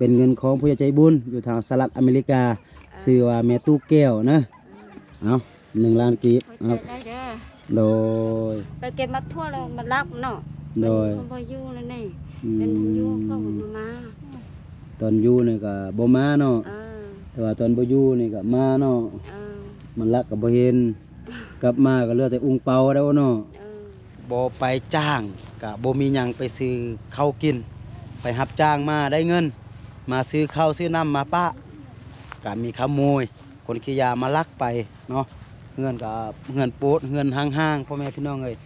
ປັນເງິນຂອງຜູ້ໃຫຍ່ໃຈບຸນຢູ່ທາງສະຫະລັດອາເມລິກາ ເອີ ຊື່ວ່າແມ່ຕູ້ແກ້ວນະ. ເອົາ ໜຶ່ງລ້ານກີບ. ຂອບໃຈຫຼາຍເດີ. ໂດຍ. ໄປເກັບໝາກຖົ່ວແລ້ວມາລັກເນາະ. ໂດຍ. ມັນບໍ່ຢູ່ແລ້ວນີ້. ອືມ. ເປັນຢູ່ກໍບໍ່ມາ. ຕອນຢູ່ນີ້ກໍບໍ່ມາເນາະ. ເອີ. ແຕ່ວ່າຕອນບໍ່ຢູ່ນີ້ກໍມາເນາະ. ເອີ. ມາລັກກໍບໍ່ເຫັນ. ກັບມາກໍເຫຼືອແຕ່ອຸ່ງເປົາແລ້ວເນາະ. ເອີ. ບໍ່ໄປຈ້າງ ກະບໍ່ມີຫຍັງໄປຊື້ເຂົ້າກິນ. ໄປຮັບຈ້າງມາໄດ້ເງິນ ມາຊື້ເຂົ້າຊື້ນ້ຳມາປະ ກະມີຂະໂມຍ ຄົນຂີ້ຢາມາລັກໄປເນາະ. ເຮືອນກະເຮືອນໂປດ ເຮືອນຮ້າງໆ ພໍ່ແມ່ພີ່ນ້ອງເອີຍ.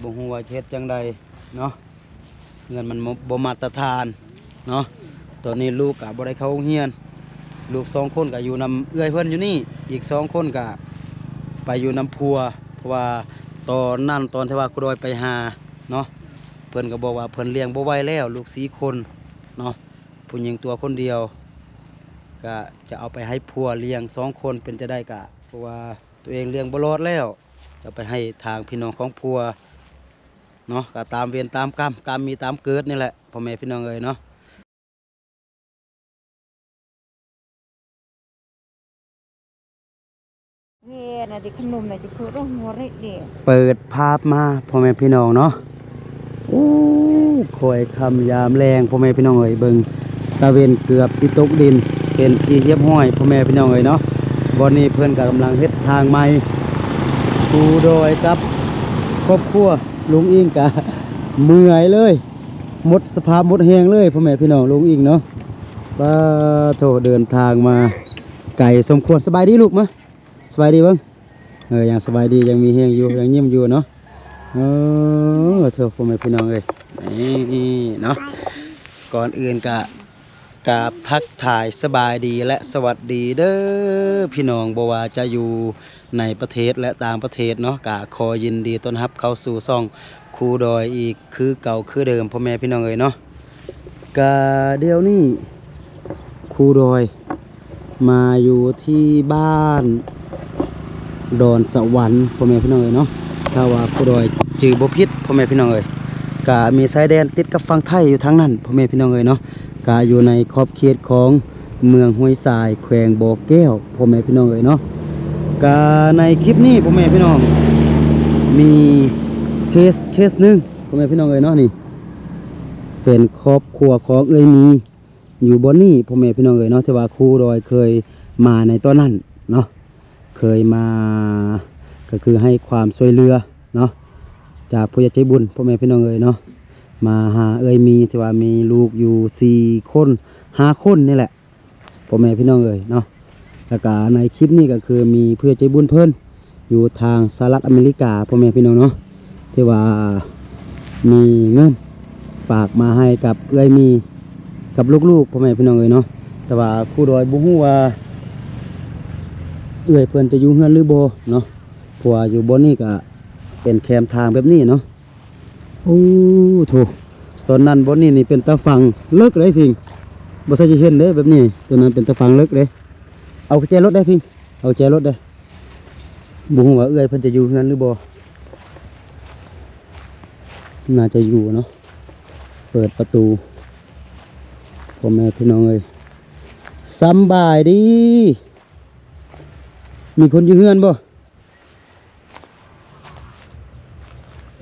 ບໍ່ຮູ້ວ່າຈະເຮັດຈັ່ງໃດເນາະ. ເຮືອນມັນບໍ່ ບໍ່ມາດຕະຖານເນາະ. ຕອນນີ້ລູກກະບໍ່ໄດ້ເຂົ້າໂຮງຮຽນ. ລູກສອງຄົນກະຢູ່ນຳເອື້ອຍເພິ່ນຢູ່ນີ້. ອີກສອງຄົນກະໄປຢູ່ນຳຜົວ. ເພາະວ່າຕອນນັ້ນ ຕອນທີ່ວ່າຄູດອຍໄປຫາເນາະ ເພິ່ນກໍບອກວ່າເພິ່ນລ້ຽງບໍ່ໄຫວແລ້ວ ລູກສີ່ຄົນເນາະ. ຜູ້ຍິງຕົວຄົນດຽວ ກະຈະເອົາໄປໃຫ້ຜົວລ້ຽງສອງຄົນ ເປັນຈັ່ງໃດກະ ເພາະວ່າຕົວເອງລ້ຽງບໍ່ລອດແລ້ວ ຈະໄປໃຫ້ທາງພີ່ນ້ອງຂອງຜົວເນາະ. ກະຕາມເວນຕາມກຳ ຕາມມີຕາມເກີດນີ້ແຫຼະ ພໍ່ແມ່ພີ່ນ້ອງເອີຍເນາະ. ເອີ ເປີດພາບມາ ພໍ່ແມ່ພີ່ນ້ອງເນາະ. ໂອ້ ຄ່ອຍຄ່ຳຍາມແລງ ພໍ່ແມ່ພີ່ນ້ອງເອີຍ. ເບິ່ງ ຕາເວັນເກືອບຊິຕົກດິນ ເປັນທີ່ຮຽບຮ້ອຍ ພໍ່ແມ່ພີ່ນ້ອງເອີຍເນາະ. ບ່ອນນີ້ເພິ່ນກໍກຳລັງເຮັດທາງໃໝ່. ຄູດອຍກັບຄອບຄົວລຸງອິງກະເມື່ອຍເລີຍ ໝົດສະພາບໝົດແຮງເລີຍ ພໍ່ແມ່ພີ່ນ້ອງ. ລຸງອິງເນາະ ປາໂທ ເດີນທາງມາໄກສົມຄວນ. ສະບາຍດີລູກ ມາ ສະບາຍດີເບິ່ງ. ເອີ ຍັງສະບາຍດີ ຍັງມີແຮງຢູ່ ຍັງຍິ້ມຢູ່ເນາະ. ເອີ ໂທ້ ພໍ່ແມ່ພີ່ນ້ອງເອີຍ ນີ້ເນາະ. ກ່ອນອື່ນກະກາບທັກທາຍສະບາຍດີ ແລະ ສະຫວັດດີເດີພີ່ນ້ອງ ບໍ່ວ່າຈະຢູ່ໃນປະເທດ ແລະ ຕ່າງປະເທດເນາະ. ກະຂໍຍິນດີຕ້ອນຮັບເຂົ້າສູ່ຊ່ອງຄູດອຍອີກຄືເກົ່າຄືເດີມ ພໍ່ແມ່ພີ່ນ້ອງເອີຍເນາະ. ກະດຽວນີ້ຄູດອຍມາຢູ່ທີ່ບ້ານດອນສະຫວັນ ພໍ່ແມ່ພີ່ນ້ອງເອີຍເນາະ. ຖ້າວ່າຄູດອຍຈື່ບໍ່ຜິດ ພໍ່ແມ່ພີ່ນ້ອງເອີຍ ກະມີຊາຍແດນຕິດກັບຝັ່ງໄທຢູ່ທາງນັ້ນ ພໍ່ແມ່ພີ່ນ້ອງເອີຍເນາະ. ກະຢູ່ໃນຂອບເຂດຂອງເມືອງຫ້ວຍຊາຍ ແຂວງບໍ່ແກ້ວ ພໍ່ແມ່ພີ່ນ້ອງເອີຍເນາະ. ກະໃນຄລິບນີ້ ພໍ່ແມ່ພີ່ນ້ອງ ມີເຄສ ເຄສໜຶ່ງ ພໍ່ແມ່ພີ່ນ້ອງເອີຍເນາະ. ນີ້ເປັນຄອບຄົວຂອງເອື້ອຍມີຢູ່ບ່ອນນີ້ ພໍ່ແມ່ພີ່ນ້ອງເອີຍເນາະ ທີ່ວ່າຄູດອຍເຄີຍມາໃນຕອນນັ້ນເນາະ ເຄີຍມາ ກໍຄືໃຫ້ຄວາມຊ່ວຍເຫຼືອເນາະ ຈາກຜູ້ໃຫຍ່ໃຈບຸນ ພໍ່ແມ່ພີ່ນ້ອງເອີຍເນາະ. ມາຫາເອື້ອຍມີ ທີ່ວ່າມີລູກຢູ່ສີ່ຄົນ ຫ້າຄົນນີ້ແຫຼະ ພໍ່ແມ່ພີ່ນ້ອງເອີຍເນາະ. ແລ້ວກະໃນຄລິບນີ້ກໍຄືມີຜູ້ໃຫຍ່ໃຈບຸນເພິ່ນຢູ່ທາງສະຫະລັດອາເມລິກາ ພໍ່ແມ່ພີ່ນ້ອງເນາະ ທີ່ວ່າມີເງິນຝາກມາໃຫ້ກັບເອື້ອຍມີກັບລູກໆ ພໍ່ແມ່ພີ່ນ້ອງເອີຍເນາະ. ແຕ່ວ່າຄູດອຍບໍ່ຮູ້ວ່າເອື້ອຍເພິ່ນຈະຢູ່ເຮືອນຫຼືບໍ່ເນາະ ເພາະວ່າຢູ່ບ່ອນນີ້ກະເປັນແຄມທາງແບບນີ້ເນາະ. ໂອ້ໂທ້ ຕອນນັ້ນບ່ອນນີ້ນີ້ເປັນຕາຝັ່ງເລິກເດ້ພິງ ບໍ່ໃສ່ຈະເຫັນເດ້ແບບນີ້. ຕອນນັ້ນເປັນຕາຝັ່ງເລິກເດ້. ເອົາກຸນແຈລົດເດ້ພິງ ເອົາກຸນແຈລົດເດ້. ບໍ່ຮູ້ວ່າເອື້ອຍເພິ່ນຈະຢູ່ເຮືອນຫຼືບໍ່ ໜ້າຈະຢູ່ເນາະ. ເປີດປະຕູ ພໍ່ແມ່ພີ່ນ້ອງເອີຍ ສຳບາຍດີ ມີຄົນຢູ່ເຮືອນບໍ່?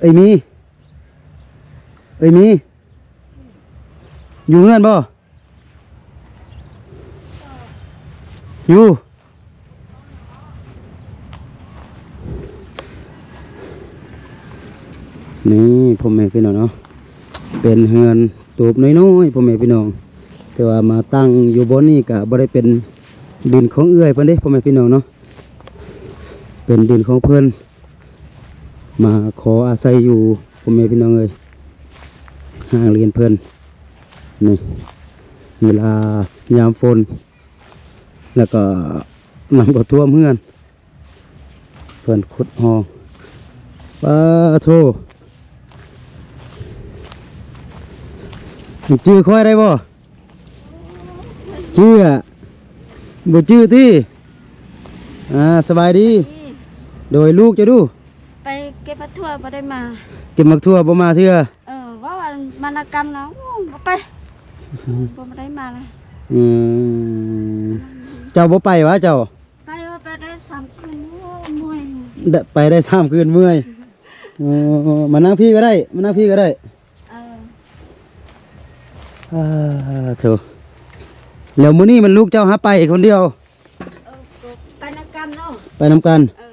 ເອີຍມີ ເອີຍມີ ຢູ່ເຮືອນບໍ່? ຢູ່. ນີ້ພໍ່ແມ່ພີ່ນ້ອງເນາະ ເປັນເຮືອນຕູບນ້ອຍໆ ພໍ່ແມ່ພີ່ນ້ອງ ແຕ່ວ່າມາຕັ້ງຢູ່ບ່ອນນີ້ກະບໍ່ໄດ້ເປັນດິນຂອງເອື້ອຍເພິ່ນເດ້ ພໍ່ແມ່ພີ່ນ້ອງເນາະ ເປັນດິນຂອງເພິ່ນ ມາຂໍອາໄສຢູ່ ພໍ່ແມ່ພີ່ນ້ອງເອີຍ ຫ້າງເຮືອນເພິ່ນນີ້ ເວລາຍາມຝົນ ແລ້ວກໍນ້ຳກໍຖ້ວມເຮືອນ ເພິ່ນຂຸດຮ່ອງ. ປາໂທ ຈື່ຂ້ອຍໄດ້ບໍ່? ຈື່ອະ ບໍ່ຈື່ຕິ? ອ່າ ສະບາຍດີ. ໂດຍ ລູກເຈົ້າດູ? ໄປເກັບໝາກຖົ່ວບໍ່ໄດ້ມາ. ເກັບໝາກຖົ່ວບໍ່ມາເທື່ອ? ເອີ ເວົ້າອັນມານະກຳນະ ໂອ້ ບໍ່ໄປ. ບໍ່ໄດ້ມາລະ. ອືມ ເຈົ້າບໍ່ໄປຫວາເຈົ້າ? ໄປວ່າໄປໄດ້ສາມຄືນ ໂອ້ ເມື່ອຍ ໄດ້ ໄປໄດ້ສາມຄືນເມື່ອຍ. ເອີ ມານັ່ງພີ້ກໍໄດ້ ມານັ່ງພີ້ກໍໄດ້. ເອີ ອາ ໂທ້ ແລ້ວມື້ນີ້ມັນລູກເຈົ້າຫາໄປຄົນດຽວ? ເອີ ກໍໄປນຳກັນເນາະ ໄປນຳກັນ. ເອີ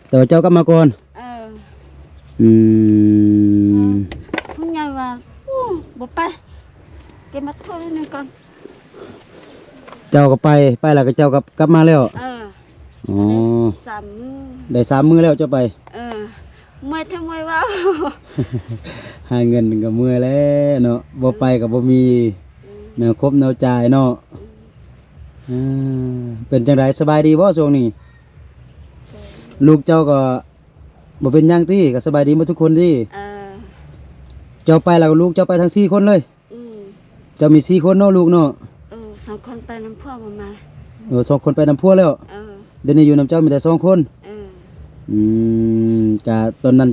ແຕ່ວ່າເຈົ້າກັບມາກ່ອນ. ເອີ ອືມ ຜູ້ໃຫຍ່ວ່າ ໂອ້ ບໍ່ໄປ ເກັບໝາກຖົ່ວໜຶ່ງກ່ອນ. ເຈົ້າກໍໄປ ໄປແລ້ວກໍເຈົ້າກັບ ກັບມາແລ້ວ. ເອີ ອໍ ໄດ້ສາມມື້ ໄດ້ສາມມື້ແລ້ວເຈົ້າໄປ. ເອີ ເມື່ອຍແທ້ເມື່ອຍເວົ້າ ຫາເງິນກໍເມື່ອຍແລ້ວເນາະ ບໍ່ໄປກໍບໍ່ມີ ອືມ ແນວຄົບແນວຈ່າຍເນາະ. ອືມ ເປັນຈັ່ງໃດ ສະບາຍດີບໍ່ຊ່ວງນີ້? ເອີ ລູກເຈົ້າກໍບໍ່ເປັນຫຍັງຕິ? ກໍສະບາຍດີໝົດທຸກຄົນຕິ? ເອີ ເຈົ້າໄປແລ້ວ ລູກເຈົ້າໄປທັງສີ່ຄົນເລີຍ? ອືມ ເຈົ້າມີສີ່ຄົນເນາະ ລູກເນາະ? ເອີ ສອງຄົນໄປນຳຜົວບໍ່ມາ. ເອີ ສອງຄົນໄປນຳຜົວແລ້ວ. ເອີ ດຽວນີ້ຢູ່ນຳເຈົ້າມີແຕ່ສອງຄົນ. ເອີ ອືມ ກະຕອນນັ້ນ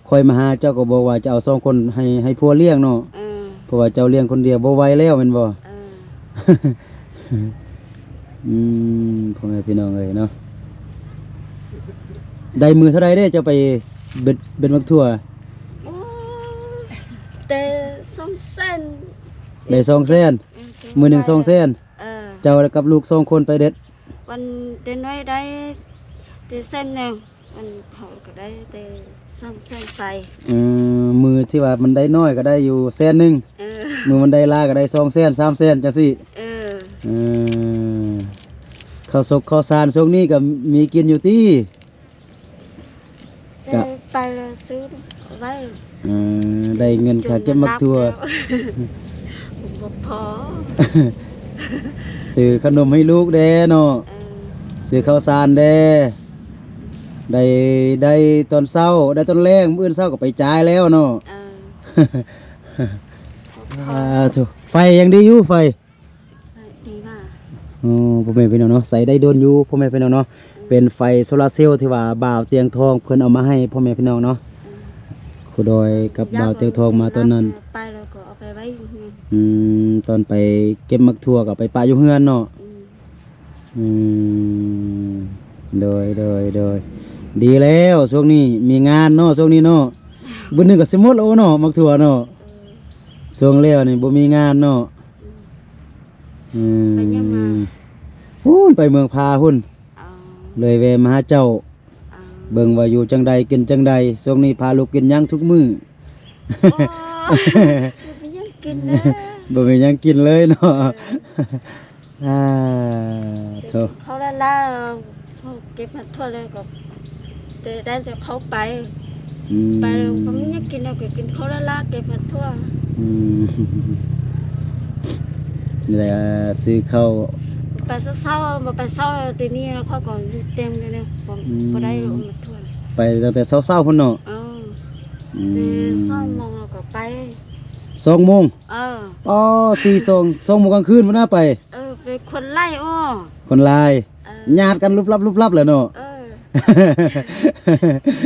ຂ້ອຍມາຫາເຈົ້າກໍບອກວ່າຈະເອົາສອງຄົນໃຫ້ ໃຫ້ຜົວລ້ຽງເນາະ. ເອີ ເພາະວ່າເຈົ້າລ້ຽງຄົນດຽວບໍ່ໄຫວແລ້ວແມ່ນບໍ່? ເອີ ອືມ ພໍ່ແມ່ພີ່ນ້ອງເອີຍເນາະ ໄດ້ມື້ເທົ່າໃດເດ້ເຈົ້າໄປເບັດ ເບັດໝາກຖົ່ວ? ໂອ້ ແຕ່ສອງແສນ ໄດ້ສອງແສນ. ເອີ ມື້ໜຶ່ງສອງແສນ. ເອີ ເຈົ້າກັບລູກສອງຄົນໄປເບັດ ວັນເດັກນ້ອຍໄດ້ແຕ່ແສນໜຶ່ງ ອັນເຮົາກໍໄດ້ແຕ່ສາມແສນໄປ. ເອີ ມື້ທີ່ວ່າມັນໄດ້ໜ້ອຍກໍໄດ້ຢູ່ແສນໜຶ່ງ. ເອີ ມື້ມັນໄດ້ຫຼາຍກໍໄດ້ສອງແສນ ສາມແສນ ຈັ່ງຊີ້. ເອີ ເອີ ເຂົ້າສົກເຂົ້າສານຊ່ວງນີ້ກໍມີກິນຢູ່ຕິ? ແຕ່ ກະ ໄປແລ້ວຊື້ໄວ້. ເອີ ໄດ້ເງິນຄ່າເກັບໝາກຖົ່ວ ບໍ່ພໍ ຊື້ຂະໜົມໃຫ້ລູກແດ່ເນາະ. ເອີ ຊື້ເຂົ້າສານແດ່ ໄດ້ ໄດ້ຕອນເຊົ້າ ໄດ້ຕອນແລງ ມື້ອື່ນເຊົ້າກໍໄປຈ່າຍແລ້ວເນາະ. ເອີ ອາ ໂທ້ ໄຟຍັງດີຢູ່ ໄຟ ດີວ່າ. ໂອ້ ພໍ່ແມ່ພີ່ນ້ອງເນາະ ໃຊ້ໄດ້ດົນຢູ່ ພໍ່ແມ່ພີ່ນ້ອງເນາະ. ອືມ ເປັນໄຟໂຊລາເຊວທີ່ວ່າບ່າວຕຽງທອງເພິ່ນເອົາມາໃຫ້ພໍ່ແມ່ພີ່ນ້ອງເນາະ. ອືມ ຄູດອຍກັບບ່າວຕຽງທອງມາຕອນນັ້ນ ໄປແລ້ວກໍເອົາໄປໄວ້ຢູ່ເຮືອນ. ອືມ ຕອນໄປເກັບໝາກຖົ່ວກໍໄປປະຢູ່ເຮືອນເນາະ. ອືມ ອືມ ໂດຍ ໂດຍ ໂດຍ ດີແລ້ວ ຊ່ວງນີ້ມີງານເນາະ ຊ່ວງນີ້ເນາະ. ເອີ ມື້ໜຶ່ງກໍຊິໝົດແລ້ວເນາະ ໝາກຖົ່ວເນາະ. ເອີ ຊ່ວງແລ້ວນີ້ບໍ່ມີງານເນາະ. ອືມ ອືມ ໄປຫຍັງມາ? ພຸ້ນ ໄປເມືອງພາພຸ້ນ. ອໍ ເລີຍແວ່ມາຫາເຈົ້າ. ອໍ ເບິ່ງວ່າຢູ່ຈັ່ງໃດ ກິນຈັ່ງໃດ. ຊ່ວງນີ້ພາລູກກິນຫຍັງທຸກມື້? ໂອ້ ບໍ່ມີຫຍັງກິນເລີຍ ບໍ່ມີຫຍັງກິນເລີຍເນາະ. ເອີ ອາ ໂທ້ ເຂົ້າລ້າໆ ເກັບມາທົ່ວແລ້ວກໍ ແຕ່ໄດ້ແຕ່ເຂົ້າໄປ. ອືມ ໄປແລ້ວກໍບໍ່ມີຫຍັງກິນ ແລ້ວກໍກິນເຂົ້າລ້າໆ ເກັບມາທົ່ວ. ອືມ ນີ້ແຫຼະ ຊື້ເຂົ້າ ໄປເຊົ້າໆ ບໍ່ໄປເຊົ້າ ດຽວນີ້ເຂົາກໍຢູ່ເຕັມຢູ່ນີ້. ອືມ ບໍ່ໄດ້ລົງມາທົ່ວ ໄປຕັ້ງແຕ່ເຊົ້າໆ ພຸ້ນເນາະ. ເອີ ອືມ ແຕ່ສອງໂມງແລ້ວກໍໄປ. ສອງໂມງ? ເອີ ອໍ ຕີສອງ ສອງໂມງກາງຄືນພຸ້ນນະໄປ. ເອີ ເປັນຄົນຫຼາຍ. ໂອ້ ຄົນຫຼາຍ. ເອີ ຍາດກັນລຸບລັບ ລຸບລັບແຫຼະເນາະ. ເອີ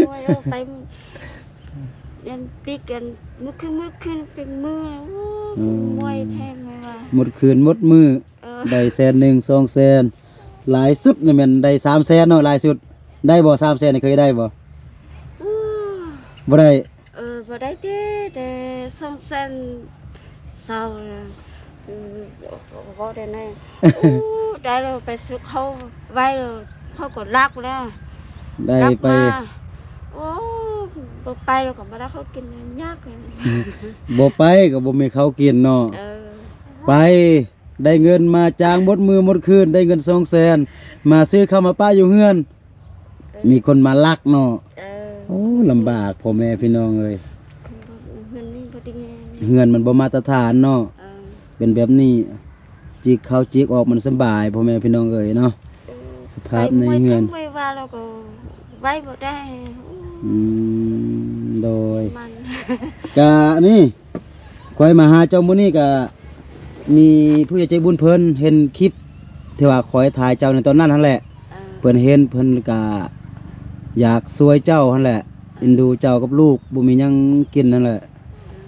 ໂອ້ຍ ເອີ ໄປຍັນຕິກກັນມື້ຄືນ ມື້ຄືນເປັນມື້. ໂອ້ ອືມ ເປັນມວຍແທ້ ເມື່ອຍວ່າ ໝົດຄືນໝົດມື້. ເອີ ໄດ້ແສນໜຶ່ງ ສອງແສນ ຫຼາຍສຸດນີ້ແມ່ນໄດ້ສາມແສນເນາະ ຫຼາຍສຸດ. ໄດ້ບໍ່ ສາມແສນນີ້ ເຄີຍໄດ້ບໍ່? ໂອ້ ບໍ່ໄດ້. ເອີ ບໍ່ໄດ້ເດ້ ແຕ່ສອງແສນຊາວ. ເອີ ເວົ້າໄດ້ແນ່. ໂອ້ ໄດ້ແລ້ວໄປຊື້ເຂົ້າໄວ້ແລ້ວ ເຂົາກໍລັກແລ້ວ ໄດ້ໄປ. ໂອ້ ບໍ່ໄປແລ້ວກໍບໍ່ໄດ້ເຂົ້າກິນ ຍາກ. ບໍ່ໄປກໍບໍ່ມີເຂົ້າກິນເນາະ. ເອີ ໄປ ໄດ້ເງິນມາຈ້າງໝົດມື້ໝົດຄືນ ໄດ້ເງິນສອງແສນ ມາຊື້ເຂົ້າມາປະຢູ່ເຮືອນ ເອີ ມີຄົນມາລັກເນາະ. ເອີ ໂອ້ ລຳບາກພໍ່ແມ່ພີ່ນ້ອງເອີຍ ເຮືອນມັນບໍ່ດີ ເຮືອນມັນບໍ່ມາດຕະຖານເນາະ. ເອີ ເປັນແບບນີ້ ຈິກເຂົ້າຈິກອອກມັນສຳບາຍ ພໍ່ແມ່ພີ່ນ້ອງເອີຍເນາະ. ເອີ ສະພາບໃນເຮືອນ ໄປເມື່ອຍວ່າແລ້ວກໍໄວ້ບໍ່ໄດ້. ອືມ ໂດຍ ມັນ ກະນີ້ ຂ້ອຍມາຫາເຈົ້າມື້ນີ້ກະມີຜູ້ໃຫຍ່ໃຈບຸນເພິ່ນເຫັນຄລິບທີ່ວ່າຂ້ອຍຖ່າຍເຈົ້າໃນຕອນນັ້ນຫັ້ນແຫຼະ. ເອີ ເພິ່ນເຫັນ ເພິ່ນກະຢາກຊ່ວຍເຈົ້າຫັ້ນແຫຼະ ເອີ ເອັນດູເຈົ້າກັບລູກ ບໍ່ມີຫຍັງກິນຫັ້ນແຫຼະ. ເອີ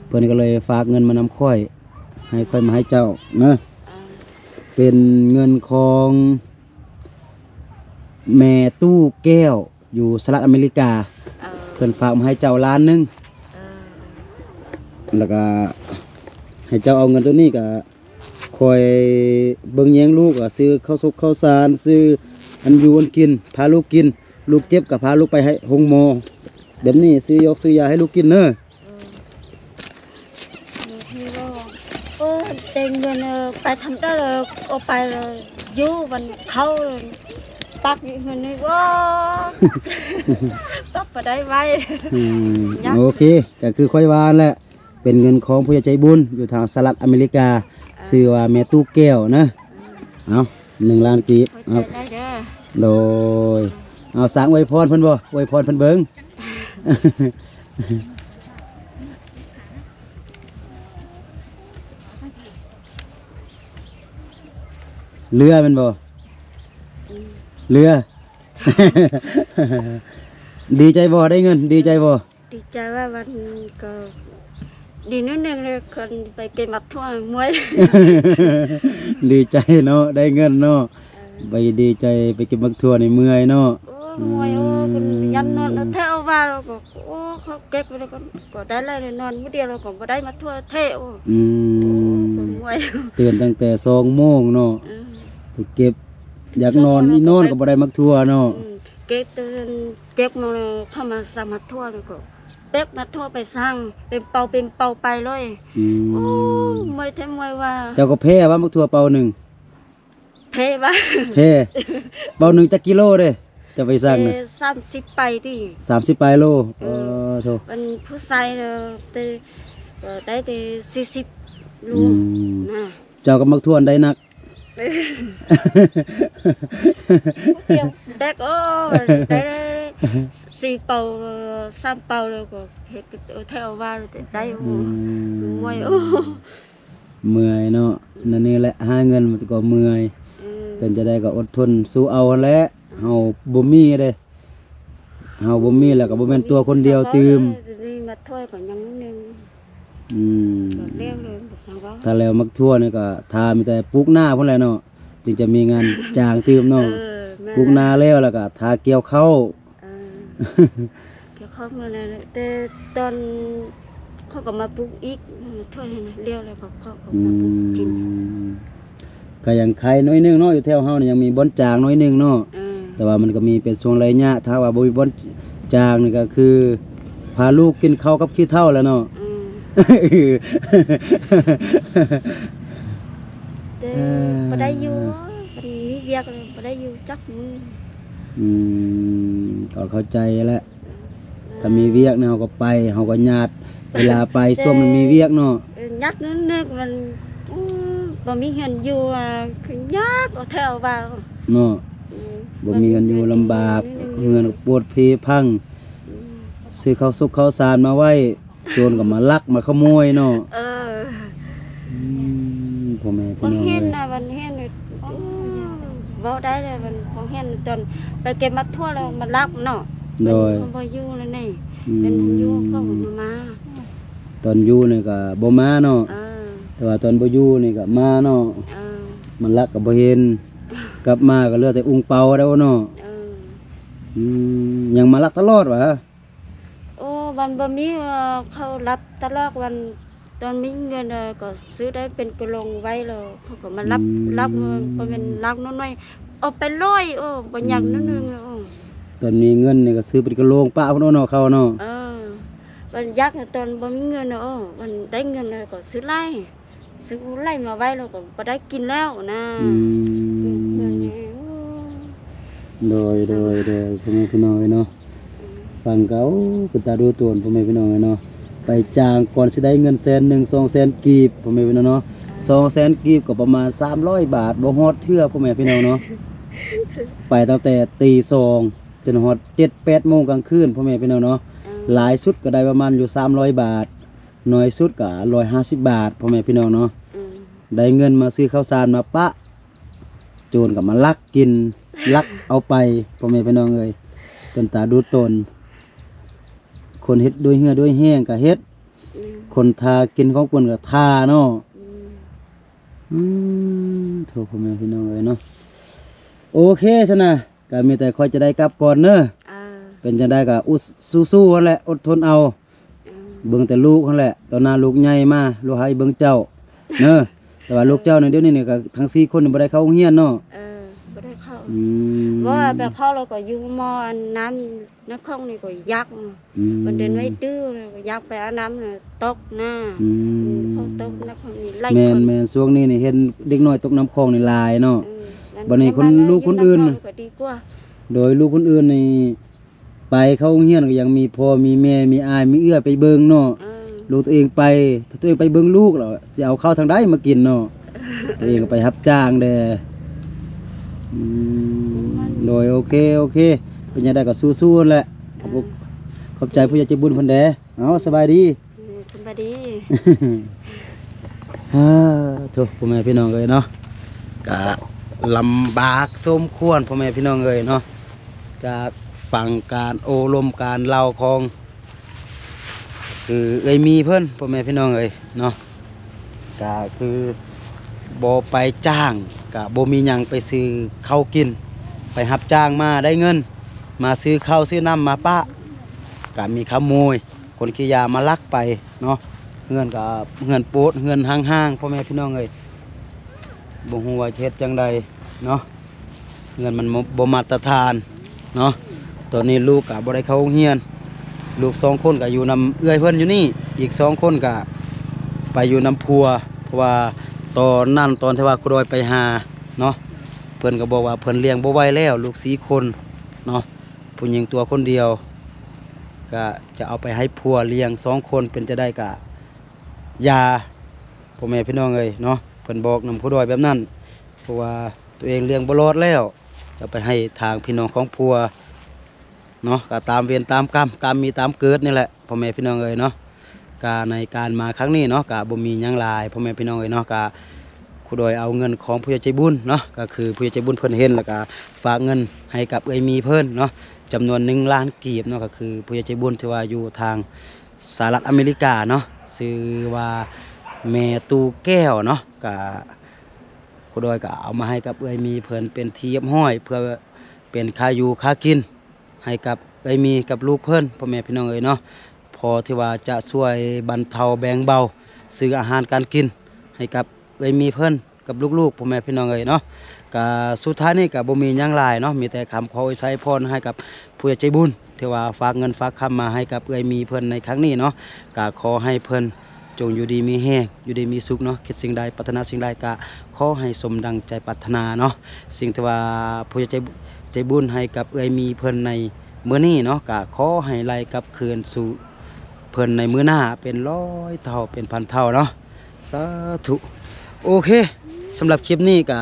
ເພິ່ນກໍເລີຍຝາກເງິນມານຳຂ້ອຍ ໃຫ້ຂ້ອຍມາໃຫ້ເຈົ້າເນາະ. ເອີ ເປັນເງິນຂອງແມ່ຕູ້ແກ້ວ ຢູ່ສະຫະລັດອາເມລິກາ. ເອີ ເພິ່ນຝາກມາໃຫ້ເຈົ້າລ້ານໜຶ່ງ. ເອີ ແລ້ວກະໃຫ້ເຈົ້າເອົາເງິນໂຕນີ້ກະ ຄ່ອຍເບິ່ງແຍງລູກ ກະຊື້ເຂົ້າສົກເຂົ້າສານ ຊື້ອັນຢູ່ອັນກິນ ພາລູກກິນ. ລູກເຈັບກະພາລູກໄປໃຫ້ໂຮງໝໍ ແບບນີ້ ຊື້ຢອກຊື້ຢາໃຫ້ລູກກິນເນີ. ເອີ ບາງທີວ່າ ໂອ້ ເຕັມເງິນ ເອີ ໄປທຳໄດ້ເລີຍ ເອົາໄປເລີຍ ຢູ່ມັນເຂົ້າ ປັກຢູ່ເຮືອນນີ້ ໂອ້ ປັກບໍ່ໄດ້ໄວ. ອືມ ໂອເຄ ກະຄືຂ້ອຍວ່າຫັ້ນແຫຼະ ເປັນເງິນຂອງຜູ້ໃຫຍ່ໃຈບຸນຢູ່ທາງສະຫະລັດອາເມລິກາ ເອີ ຊື່ວ່າແມ່ຕູ້ແກ້ວນະ. ເອົາ ໜຶ່ງລ້ານກີບ. ເອົາ ໃຈເດີ. ໂດຍ. ເອົາ ສ້າງອວຍພອນເພິ່ນບໍ່? ອວຍພອນເພິ່ນເບິ່ງ. ເຫຼືອແມ່ນບໍ່? ອືມ ເຫຼືອ. ດີໃຈບໍ່? ໄດ້ເງິນ ດີໃຈບໍ່? ດີໃຈວ່າມັນກໍດີໜ້ອຍໜຶ່ງເລີຍ ຄັນໄປເກັບໝາກຖົ່ວເມື່ອຍ. ດີໃຈເນາະ ໄດ້ເງິນເນາະ. ເອີ ໄປດີໃຈໄປເກັບໝາກຖົ່ວນີ້ເມື່ອຍເນາະ. ໂອ້ຍ ເມື່ອຍ ໂອ້ຍ ອືມ ຄັນຢ້ານນອນແທ້ວ່າ ກໍ ໂອ້ ເຂົາເກັບໄວ້ແລ້ວກໍ ກໍໄດ້ຫຼາຍນອນມື້ດຽວ ແລ້ວກໍບໍ່ໄດ້ໝາກຖົ່ວແທ້. ໂອ້ ອືມ ໂອ້ ເມື່ອຍ ຕື່ນຕັ້ງແຕ່ສອງໂມງເນາະ. ເອີ ໄປເກັບ ຢາກນອນ ນອນກໍບໍ່ໄດ້ໝາກຖົ່ວເນາະ. ອືມ ເກັບຕື່ນ ເຈັດໂມງເຂົ້າມາສັ່ງໝາກຖົ່ວ ແລ້ວກໍເກັບໝາກຖົ່ວໄປສັ່ງເປັນເປົາເປັນເປົາໄປເລີຍ. ອືມ ໂອ້ ເມື່ອຍແທ້ເມື່ອຍວ່າ. ເຈົ້າກໍແພ້ວ່າໝາກຖົ່ວເປົາໜຶ່ງ? ແພ້ວ່າ ແພ້ ເປົາໜຶ່ງຈັກກິໂລເດ້ ເຈົ້າໄປສັ່ງນະ? ເອີ ສາມສິບປາຍຕິ ສາມສິບປາຍໂລ. ເອີ ເອີ ໂທ້ ມັນຜູ້ຊາຍເນາະ ແຕ່ກໍໄດ້ແຕ່ສີ່ສິບໂລ. ອືມ ນະ ເຈົ້າກັບໝາກຖົ່ວໄດ້ໜັກ. ເອີ ແບກ ໂອ້ ໄດ້ສີ່ເປົາ ສາມເປົາ ແລ້ວກໍເຮັດ ເອີ ແຖວວ່າໄດ້. ໂອ້ ອືມ ໂອ້ຍ ໂອ້ ເມື່ອຍເນາະ. ອືມ ນັ້ນນີ້ແຫຼະ ຫາເງິນມັນກໍເມື່ອຍ. ອືມ ເປັນຈັ່ງໃດກໍອົດທົນສູ້ເອົາຫັ້ນແຫຼະ. ເຮົາບໍ່ມີເດ້ ເຮົາບໍ່ມີແລ້ວກໍບໍ່ແມ່ນຕົວຄົນດຽວຕື່ມ. ນີ້ມາຖ້ວຍກໍຍັງໜຶ່ງ. ອືມ ກໍແລ້ວເລີຍ ບໍ່ສັງເວົ້າ. ຖ້າແລ້ວໝາກຖົ່ວນີ້ກໍຖ້າມີແຕ່ປູກນາພຸ້ນແຫຼະເນາະ ຈຶ່ງຈະມີງານຈ້າງຕື່ມເນາະ. ເອີ ແມ່ນ ປູກນາແລ້ວ ແລ້ວກໍຖ້າກ່ຽວເຂົ້າ. ເອີ ກ່ຽວເຂົ້າມື້ນັ້ນແຫຼະ ແຕ່ຕອນ ເຂົາກໍມາປູກອີກ ມາຖ້ວຍຫັ້ນນະ ແລ້ວ ແລ້ວກໍເຂົາກໍມາປູກກິນ. ອືມ ກໍຍັງໄຄໜ້ອຍໜຶ່ງເນາະ ຢູ່ແຖວເຮົານີ້ຍັງມີບ່ອນຈ້າງໜ້ອຍໜຶ່ງເນາະ. ເອີ ແຕ່ວ່າມັນກໍມີເປັນຊ່ວງໄລຍະ ຖ້າວ່າບໍ່ມີບ່ອນຈ້າງນີ້ກໍຄືພາລູກກິນເຂົ້າກັບຂີ້ເຖົ້າແຫຼະເນາະ. ອືມ ແຕ່ ເອີ ບໍ່ໄດ້ຢູ່ ມັນມີວຽກ ບໍ່ໄດ້ຢູ່ຈັກມື້. ອືມ ກໍເຂົ້າໃຈແຫຼະ. ຖ້າມີວຽກເນາະ ເຮົາກໍໄປ ເຮົາກໍຍາດເວລາໄປ ແຕ່ຊ່ວງມັນມີວຽກເນາະ. ເອີ ຍາດໜຶ່ງໆ ມັນ ອືມ ບໍ່ມີເຮືອນຢູ່ ອາ ຄືຍາກເອົາແທ້ເອົາວ່າເນາະ. ອືມ ບໍ່ມີເຮືອນຢູ່ລຳບາກ ເຮືອນກໍໂປດເພພັງ. ອືມ ຊື້ເຂົ້າສຸກເຂົ້າສານມາໄວ້ ໂຈນກໍມາລັກມາຂະໂມຍເນາະ. ເອີ ອືມ ພໍ່ແມ່ພີ່ນ້ອງເອີຍ ເຫັນນະ ມັນເຫັນ ໂອ້ ເວົ້າໄດ້ເລີຍ ມັນບໍ່ເຫັນ ຕອນໄປເກັບໝາກຖົ່ວແລ້ວມາລັກເນາະ. ໂດຍ ມັນບໍ່ຢູ່ແລ້ວນີ້. ອືມ ແມ່ນຢູ່ກໍບໍ່ມາ ຕອນຢູ່ນີ້ກໍບໍ່ມາເນາະ. ເອີ ແຕ່ວ່າຕອນບໍ່ຢູ່ນີ້ກໍມາເນາະ. ເອີ ມາລັກກໍບໍ່ເຫັນ ກັບມາກໍເຫຼືອແຕ່ອຸງເປົາແລ້ວເນາະ. ເອີ ອືມ ຍັງມາລັກຕະຫຼອດຫວາ? ໂອ້ ມັນບໍ່ມີ ເອີ ເຂົາລັກຕະຫຼອດ ມັນຕອນມີເງິນ ເອີ ກໍຊື້ໄດ້ເປັນກະໂລງໄວ້ແລ້ວ ເຂົາກໍມາລັກ ອືມ ລັກ ບໍ່ແມ່ນລັກນ້ອຍໆ ເອົາໄປຮ້ອຍ ໂອ້ ບໍ່ຍາກ ອືມ ໜຶ່ງ ໂອ້ ຕອນມີເງິນນີ້ກໍຊື້ເປັນກະໂລງປະພຸ້ນເນາະ ເຂົາເນາະ. ເອີ ມັນຢາກຕອນບໍ່ມີເງິນ ໂອ້ ມັນໄດ້ເງິນແລ້ວກໍຊື້ຫຼາຍ ຊື້ຫຼາຍມາໄວ້ແລ້ວກໍບໍ່ໄດ້ກິນແລ້ວນະ. ອືມ ໂດຍ ໂດຍ ໂດຍ ພໍ່ແມ່ພີ່ນ້ອງເອີຍເນາະ. ອືມ ຟັງກໍ ໂອ້ ເປັນຕາດູຕົນ ພໍ່ແມ່ພີ່ນ້ອງເອີຍເນາະ. ໄປຈ້າງກ່ອນຊິໄດ້ເງິນແສນໜຶ່ງ ສອງແສນກີບ ພໍ່ແມ່ພີ່ນ້ອງເນາະ. ສອງແສນກີບກໍປະມານສາມຮ້ອຍບາດ ບໍ່ຮອດເທື່ອ ພໍ່ແມ່ພີ່ນ້ອງເນາະ. ໄປຕັ້ງແຕ່ຕີສອງ ຈົນຮອດເຈັດແປດໂມງກາງຄືນ ພໍ່ແມ່ພີ່ນ້ອງເນາະ. ອືມ ຫຼາຍສຸດກໍໄດ້ປະມານຢູ່ສາມຮ້ອຍບາດ ໜ້ອຍສຸດກໍຮ້ອຍຫ້າສິບບາດ ພໍ່ແມ່ພີ່ນ້ອງເນາະ. ອືມ ໄດ້ເງິນມາຊື້ເຂົ້າສານມາປະ ໂຈນກໍມາລັກກິນ ລັກເອົາໄປ ພໍ່ແມ່ພີ່ນ້ອງເອີຍ. ເປັນຕາດູຕົນ ຄົນເຮັດດ້ວຍເຫື່ອດ້ວຍແຮງກໍເຮັດ. ອືມ ຄົນຖ້າກິນຂອງເພິ່ນກໍຖ້າເນາະ. ອືມ ອືມ ໂທ ພໍ່ແມ່ພີ່ນ້ອງເອີຍເນາະ ໂອເຄຊັ້ນນະ ກໍມີແຕ່ຂ້ອຍຈະໄດ້ກັບກ່ອນເດີ. ເອີ ເປັນຈັ່ງໃດກໍອຸດ ສູ້ໆຫັ້ນແຫຼະ ອົດທົນເອົາ. ເອີ ເບິ່ງແຕ່ລູກຫັ້ນແຫຼະ ຕໍ່ໜ້າລູກໃຫຍ່ມາ ລູກໃຫ້ເບິ່ງເຈົ້າເນີ. ແຕ່ວ່າລູກເຈົ້ານີ້ ດຽວນີ້ນີ້ກໍທັງສີ່ຄົນນີ້ບໍ່ໄດ້ເຂົ້າໂຮງຮຽນເນາະ. ເອີ ບໍ່ໄດ້ເຂົ້າ. ອືມ ເພາະວ່າໄປເຂົ້າແລ້ວກໍຢູ່ໝໍອັນນ້ຳ ໃນຂອງນີ້ກໍຢາກ ອືມ ເພິ່ນເດີນໄວ້ຕື້ ຢາກໄປອາບນ້ຳ ຕົກນະ. ອືມ ອືມ ຂອງຕົກນະ ຂອງນີ້ຫຼາຍ ແມ່ນໆ ຄົນ ຊ່ວງນີ້ນີ້ເຫັນເດັກນ້ອຍຕົກນ້ຳຂອງນີ້ຫຼາຍເນາະ. ເອີ ບັດນີ້ຄົນ ຢູ່ ລູກຄົນອື່ນ ນຳເຂົ້າກໍດີກວ່າ. ໂດຍ ລູກຄົນອື່ນນີ້ໄປເຂົ້າໂຮງຮຽນກໍຍັງມີພໍ່ມີແມ່ ມີອ້າຍມີເອື້ອຍໄປເບິ່ງເນາະ. ເອີ ລູກຕົວເອງໄປ ຖ້າຕົວເອງໄປເບິ່ງລູກແລ້ວ ຊິເອົາເຂົ້າທາງໃດມາກິນເນາະ. ຕົວເອງກໍໄປຮັບຈ້າງແດ່. ອືມ ໂດຍ ໂອເຄ ໂອເຄ ເປັນຈັ່ງໃດກໍສູ້ໆຫັ້ນແຫຼະ. ຂອບ ເອີ ຂອບໃຈຜູ້ໃຫຍ່ໃຈບຸນເພິ່ນແດ່. ເອົາ ສະບາຍດີ. ອືມ ສະບາຍດີ. ອາ ໂທ້ ພໍ່ແມ່ພີ່ນ້ອງເອີຍເນາະ ກະລຳບາກສົມຄວນ ພໍ່ແມ່ພີ່ນ້ອງເອີຍເນາະ ຈາກຟັງການໂອ້ລົມການເລົ່າຂອງ ຄືເອື້ອຍມີເພິ່ນ ພໍ່ແມ່ພີ່ນ້ອງເອີຍເນາະ ກະຄືບໍ່ໄປຈ້າງ ກະບໍ່ມີຫຍັງໄປຊື້ເຂົ້າກິນ ໄປຮັບຈ້າງມາໄດ້ເງິນ ມາຊື້ເຂົ້າຊື້ນ້ຳມາປະ ກະມີຂະໂມຍ ຄົນຂີ້ຢາມາລັກໄປເນາະ. ເຮືອນກະເຮືອນໂປດ ເຮືອນຮ້າງໆ ພໍ່ແມ່ພີ່ນ້ອງເອີຍ ບໍ່ຮູ້ວ່າຈະເຮັດຈັ່ງໃດເນາະ. ເຮືອນມັນບໍ່ ບໍ່ມາດຕະຖານເນາະ. ຕອນນີ້ລູກກະບໍ່ໄດ້ເຂົ້າໂຮງຮຽນ ລູກສອງຄົນກະຢູ່ນຳເອື້ອຍເພິ່ນຢູ່ນີ້ ອີກສອງຄົນກະໄປຢູ່ນຳຜົວ ເພາະວ່າຕອນນັ້ນ ຕອນທີ່ວ່າຄູດອຍໄປຫາເນາະ ເພິ່ນກໍບອກວ່າເພິ່ນລ້ຽງບໍ່ໄຫວແລ້ວ ລູກສີ່ຄົນເນາະ ຜູ້ຍິງຕົວຄົນດຽວ ກະຈະເອົາໄປໃຫ້ຜົວລ້ຽງສອງຄົນ ເປັນຈັ່ງໃດກະຢ່າ ພໍ່ແມ່ພີ່ນ້ອງເອີຍເນາະ. ເພິ່ນບອກນຳຄູດອຍແບບນັ້ນ ເພາະວ່າຕົວເອງລ້ຽງບໍ່ລອດແລ້ວ ຈະໄປໃຫ້ທາງພີ່ນ້ອງຂອງຜົວເນາະ ກໍຕາມເວນຕາມກຳ ຕາມມີຕາມເກີດນີ້ແຫຼະ ພໍ່ແມ່ພີ່ນ້ອງເອີຍເນາະ. ກະໃນການມາຄັ້ງນີ້ເນາະ ກະບໍ່ມີຫຍັງຫຼາຍ ພໍ່ແມ່ພີ່ນ້ອງເອີຍເນາະ ກະຄູດອຍເອົາເງິນຂອງຜູ້ໃຫຍ່ໃຈບຸນເນາະ ກໍຄືຜູ້ໃຫຍ່ໃຈບຸນເພິ່ນເຫັນ ແລ້ວກະຝາກເງິນໃຫ້ກັບເອື້ອຍມີເພິ່ນເນາະ ຈຳນວນໜຶ່ງລ້ານກີບເນາະ ກໍຄືຜູ້ໃຫຍ່ໃຈບຸນທີ່ວ່າຢູ່ທາງ ສະຫະລັດອາເມລິກາເນາະ ຊື່ວ່າແມ່ຕູ້ແກ້ວເນາະ ກະຄູດອຍກະເອົາມາໃຫ້ກັບເອື້ອຍມີເພິ່ນເປັນທີ່ຮຽບຮ້ອຍ ເພື່ອເປັນຄ່າຢູ່ຄ່າກິນໃຫ້ກັບເອື້ອຍມີກັບລູກເພິ່ນ ພໍ່ແມ່ພີ່ນ້ອງເອີຍເນາະ. ພໍທີ່ວ່າຈະຊ່ວຍບັນເທົາແບ່ງເບົາ ຊື້ອາຫານການກິນໃຫ້ກັບເອື້ອຍມີເພິ່ນ ກັບລູກໆ ພໍ່ແມ່ພີ່ນ້ອງເອີຍເນາະ. ກະສຸດທ້າຍນີ້ກະບໍ່ມີຫຍັງຫຼາຍເນາະ ມີແຕ່ຄຳຂໍອວຍໄຊພອນໃຫ້ກັບຜູ້ໃຫຍ່ໃຈບຸນ ທີ່ວ່າຝາກເງິນຝາກຄຳມາໃຫ້ກັບເອື້ອຍມີເພິ່ນໃນຄັ້ງນີ້ເນາະ. ກະຂໍໃຫ້ເພິ່ນຈົ່ງຢູ່ດີມີແຮງ ຢູ່ດີມີສຸກເນາະ ຄິດສິ່ງໃດປາດຖະໜາສິ່ງໃດ ກະຂໍໃຫ້ສົມດັ່ງໃຈປາດຖະໜາເນາະ. ສິ່ງທີ່ວ່າຜູ້ໃຫຍ່ໃຈ ໃຈບຸນໃຫ້ກັບເອື້ອຍມີເພິ່ນໃນມື້ນີ້ເນາະ ກະຂໍໃຫ້ໄຫຼກັບຄືນສູ່ເພິ່ນໃນມື້ໜ້າເປັນຮ້ອຍເທົ່າເປັນພັນເທົ່າເນາະ. ສາທຸ. ໂອເຄ ສຳລັບຄລິບນີ້ກະ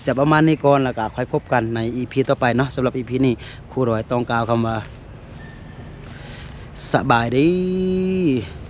ຈະປະມານນີ້ກ່ອນ ແລ້ວກະຄ່ອຍພົບກັນໃນອີພີຕໍ່ໄປເນາະ. ສຳລັບອີພີນີ້ ຄູດອຍຕ້ອງກ່າວຄຳວ່າ ສະບາຍດີ.